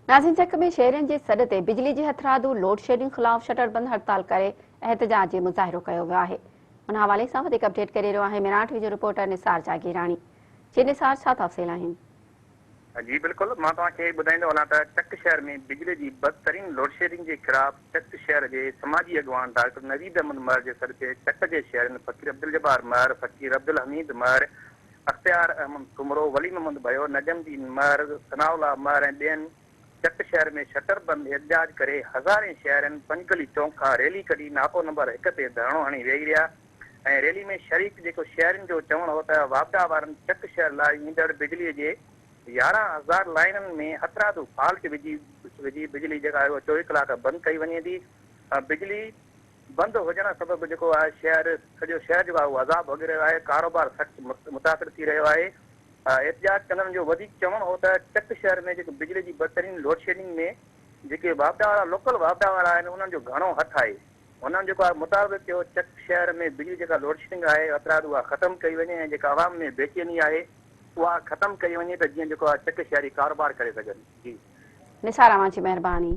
ناظرين چڪ ۾ شهرين جي سڏ تي بجلي جي هٿرادو لوڊشيڊنگ خلاف شٽر بند هڙتال ڪري احتجاجي مظاهرو ڪيو ويو آهي ان حوالي سان وڌيڪ اپڊيٽ ڪري رهيو آهي ميراٺ جو رپورٽر نثار جاگيراڻي جي نثار ڇا تفصيل آهن. جي بلڪل مان توهان کي ٻڌائيندو هلان ته چڪ شهر ۾ بجلي جي بدترين لوڊشيڊنگ جي خلاف چڪ شهر جي سماجي اڳواڻ ڊاڪٽر نويد احمد مهر جي سڏ تي چڪ جي شهرين فقير عبدالجبار مهر، فقير عبدالحميد مهر، اختيار احمد سومرو، ولي محمد ڀيو، نجم الدين مهر، ثناء الله مهر ۽ ٻين چڪ شهر ۾ شٽر بند احتجاج ڪري هزارين شهرين پنجگلي چونڪ کان ريلي ڪڍي ناڪو نمبر هڪ تي ڌرڻو هڻي ويهي رهيا ۽ ريلي ۾ شريڪ جيڪو شهرين جو چوڻ هو ته واپڊا وارن چڪ شهر لاء ايندڙ بجلي جي 11,000 لائينن ۾ هٿرادو فالٽ وجهي وجهي بجلي جيڪا آهي اها 24 ڪلاڪ بند ڪئي وڃي ٿي بجلي بند هجڻ سبب جيڪو آهي شهر سڄو شهر جيڪو آهي اهو عذاب ڀوڳي رهيو آهي ڪاروبار سخت متاثر ٿي رهيو آهي احتجاج ڪندڙن جو وڌيڪ چوڻ هو ته چڪ شهر ۾ جيڪو بجلي جي بدترين لوڊشيڊنگ ۾ جيڪي واپڊا وارا لوڪل واپڊا وارا آهن انهن جو گهڻو هٿ آهي هنن جيڪو آهي مطالبو ڪيو چڪ شهر ۾ بجلي جيڪا لوڊشيڊنگ آهي هٿرادو اها ختم ڪئي وڃي ۽ جيڪا عوام ۾ بيچيني آهي اها ختم ڪئي وڃي ته جيئن جيڪو آهي چڪ شهري ڪاروبار ڪري سگهن جي. نثار اوهان جي مهرباني.